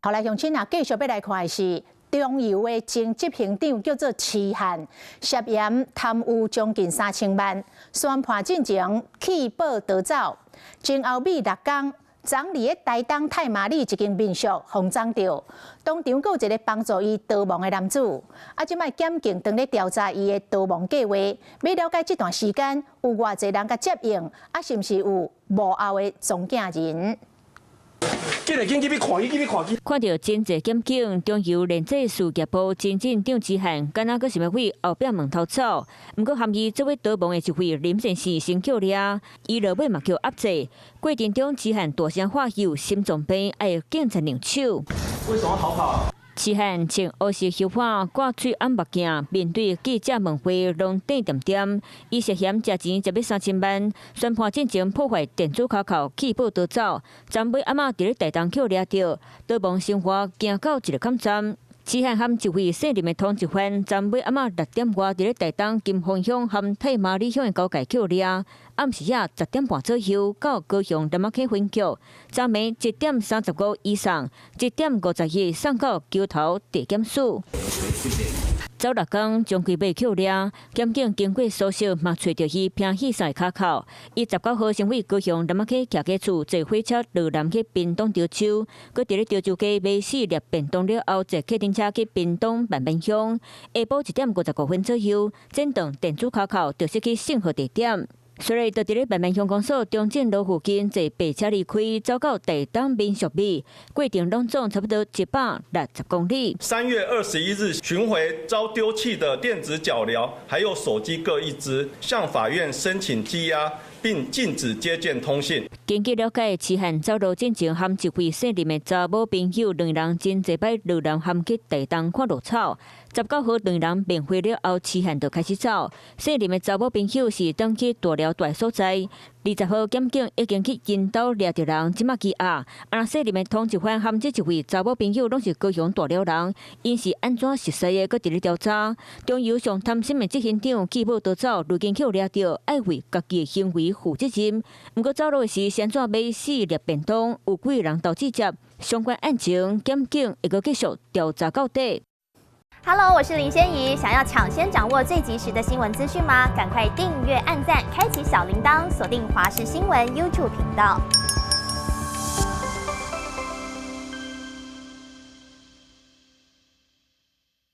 好來，鄉親啊，繼續欲來看的是中油的前執行長叫做徐漢，涉嫌貪污將近3000萬，宣判進前棄保逃走，前後尾6工，昨佇咧台東太麻里一間民宿予摠著，當場閣有一个幫助伊逃亡的男子，啊，這擺檢警正咧調查伊的逃亡計劃，欲了解這段時間有偌濟人共接應，啊，是毋是有幕後的中間人？緊來緊去，欲看伊，去欲看伊。看著真濟檢警，中油煉製事業部前鎮長徐漢，敢若閣想欲對後壁門逃走。毋過含伊做伙逃亡的一位林先生先予掠，伊落尾嘛予壓制。過程中，徐漢大聲喊有心臟病，愛警察量手。為什麼逃跑？徐漢穿烏色袖袢，掛喙罨目鏡，面對記者問話攏定恬恬。伊涉嫌食錢食欲3000萬，宣判進前破壞電子跤釦，棄保逃走。昨尾暗仔佇咧台東予掠著，逃亡生活行到一個坎站。徐漢和一位姓林的通緝犯，昨尾暗仔6點外佇咧台東金峰鄉和太麻里鄉的交界予掠。暗時仔10點半左右到高雄楠仔坑分局，昨暝1點35移送，1點51送到橋頭地檢署。走6工，終歸欲予掠。檢警經過搜索，嘛揣著伊拚戲衫的跤釦。伊19號先對高雄楠仔坑徛家厝坐火車落南去屏東潮州，閣佇咧潮州街買四粒便當了後，坐客運車去屏東萬巒鄉。下晡1點55分左右，剪斷電子跤釦，就駛去信號地點。隨後，就佇咧萬巒鄉公所中正路附近坐白車離開，走到台東民宿尾，過程攏總差不多160公里。 3月21日尋回遭丟棄的電子腳鐐，還有手機各一支，向法院申請羈押，並禁止接見通信。根據了解，徐漢走路進前和一位姓林的查某朋友兩人真濟擺落南含去台東看露草。19號兩人面會了後，徐漢就開始走。姓林的查某朋友是轉去大寮蹛所在。20號檢警已經去𪜶兜掠著人，這馬羈押。啊，姓林的通緝犯和這一位查某朋友攏是高雄大寮人，𪜶是按怎熟似的，閣佇咧調查。中油上貪心的執行長棄保逃走，如今予掠著，愛為家己的行為負責任。毋過走路時，是按怎買四粒便當？有幾个人投資接？相關案情，檢警會閣繼續調查到底。 Hello，我是林仙怡。想要搶先掌握最及時的新聞資訊嗎？趕快訂閱、按讚、開啟小鈴鐺，鎖定華視新聞 YouTube 頻道。